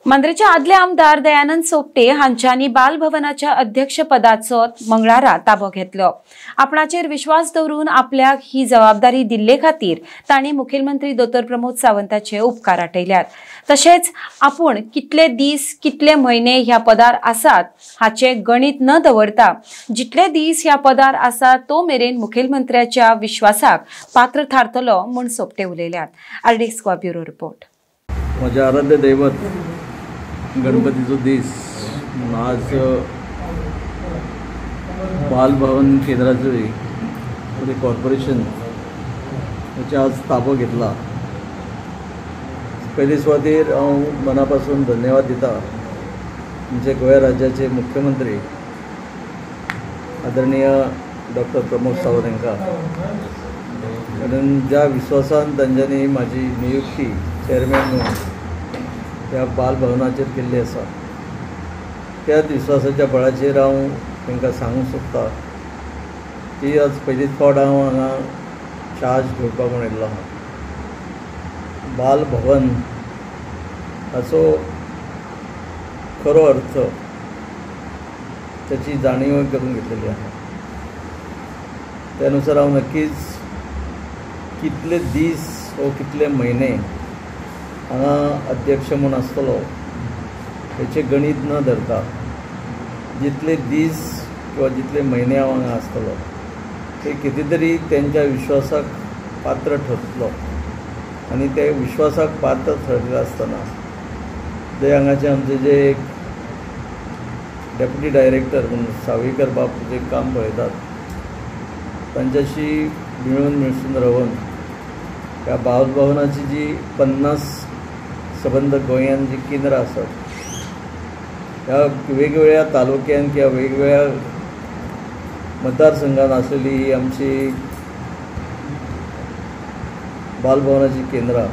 मांद्रेचे आदले आमदार दयानंद सोपटे हांच्यांनी बालभवनाच्या अध्यक्षपदाचो मंगळारा ताबो घेतलो। आपणाचेर विश्वास दवरून आपल्याक ही जबाबदारी दिल्ले खातीर तांणी मुखेलमंत्री दोतोर प्रमोद सावंताचे उपकार आठयल्यात। तशेंच आपूण कितले दीस कितले म्हयने ह्या पदार आसात हाचे गणित न दवरता जितले दीस ह्या पदार आसा तो मेरेन मुखेलमंत्र्याच्या विश्वासाक पात्र थारतलो म्हूण सोपटे उलयल्यात। आरडीएक्स गोवा ब्युरो रिपोर्ट। म्हजें आराध्य दैवत गणपतीचो दीस म्हणून आज बालभवन केंद्राचो कॉर्पोरेशन हेचे आज ताबो घेतला। पयले सुवातेर हांव मना पासून धन्यवाद दिता आमचे गोंय राज्याचे मुख्यमंत्री आदरणीय डॉक्टर प्रमोद सावंत हांकां, कारण ज्या विश्वासान तांच्यांनी म्हाजी नियुक्ती चेअरमॅन म्हणून ह्या बालभवनाचेर केल्ली आसा त्याच विश्वासाच्या बळाचेर हांव तांकां सांगूंक सोदता की आज पयलीच फावट हांव हांगा चार्ज घेवपाक म्हूण येयल्लो आहा। बालभवन हाचो खरो अर्थ त्याची जाणीव करून घेतलेली आहा। त्यानुसार हांव नक्कीच कितले दीस वो कितले म्हयने हांगा अध्यक्ष म्हूण आसतलो हेचें गणीत न धरता जितले दीस किंवा जितले म्हयने हांव हांगा आसतलो ते कितें तरी तेंच्या विश्वासाक पात्र ठरतलो आनी ते विश्वासाक पात्र ठरले आसतना जे हांगाचे आमचे जे एक डेप्युटी डायरेक्टर म्हणून सावयकर बाब जे काम पळयतात तांच्याशी मेळून मिसळून रावन ह्या बालभवनाची जी 50 सबंद गोंयांत जी केंद्रां आसात ह्या वेगवेगळ्या तालुक्यांत किंवा वेगवेगळ्या मतदारसंघात आसलेली ही आमची बालभवनाची केंद्रां,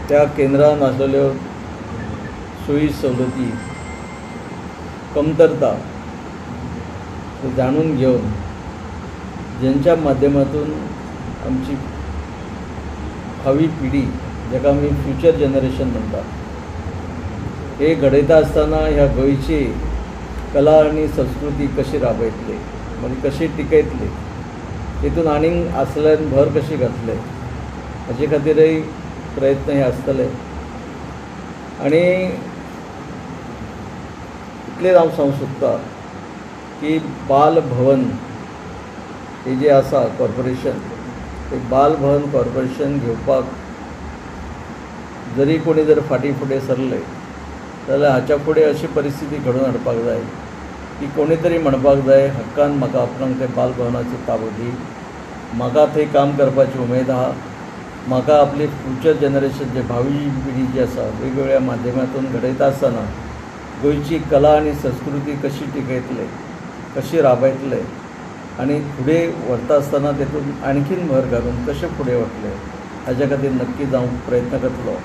त्या केंद्रान आसलेल्यो सोयी सवलती कमतरता जाणून घेवन ज्यांच्या माध्यमातून आमची भावी पिढी जाका आमी फ्युचर जनरेशन म्हणटा हे घडयता आसतना ह्या गोंयची कला आनी संस्कृती कशी राबयतले म्हणजे कशी टिकयतले तितून आनीक आसल्यान भर कशी घातले हाचे खातीरय प्रयत्न हे आसतले। आनी इतलें हांव सांगूंक सोदता की बालभवन हे जे आसा कॉर्पोरेशन ते बालभवन कॉर्पोरेशन घेवपाक जरी कोणी जर फाटीं फुडें सरले जाल्यार हाच्या फुडें अशी परिस्थिती घडोवन हाडपाक जाय की कोणी तरी म्हणपाक जाय हक्कान म्हाका आपणाक ते बालभवनाचो ताबो दी, म्हाका थंय काम करपाची उमेद आहा, म्हाका आपली फ्युचर जनरेशन जे भावी पिढी जी आसा वेगवेगळ्या माध्यमांतून घडयता आसतना गोंयची कला आनी संस्कृती कशी टिकयतले कशी राबयतले आनी फुडें व्हरता आसतना तेतून आणखीन भर घालून कशें फुडें वतले हाच्या खातीर नक्कीच हांव प्रयत्न करतलो।